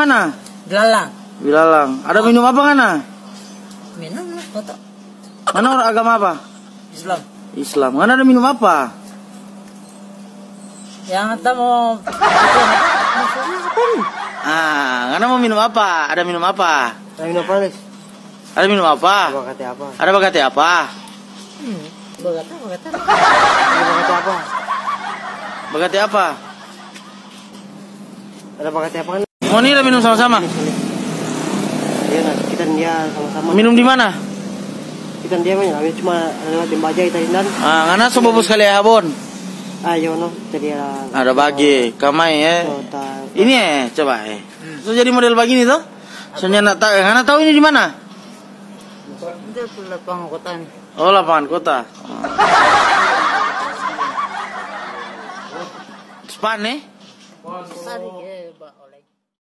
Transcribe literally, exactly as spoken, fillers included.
Mana? Bilalang. Bilalang. Ada minum apa ngana? Minum lah, kotor. Ngana orang agama apa? Islam. Islam. Ngana ada minum apa? Yang kita mau. Ah, ngana mau minum apa? Ada minum apa? Ada minum apa, Lis? Ada minum apa? Ada bagate apa? Ada bagate apa? Hmm, bagate, bagate. Ada bagate apa? Bagate apa? Ada bagate apa kan? Ngoni da minum sama-sama? Iya, nah, kita dan dia sama-sama. Minum di mana? Kita dan dia main, cuma lewat deng bajai tadi, dan. Ah, ngana so bobo skali, Habon? Ayo, no, jadi, ah, ada bagi, kamai, eh. Ini, eh, coba, eh. So jadi model bagini, toh? So nyanda ta-, ngana tahu ini di mana? Itu lapangan kota nih. Oh, lapangan kota. Span, eh? Sari, eh, Ba Oleg.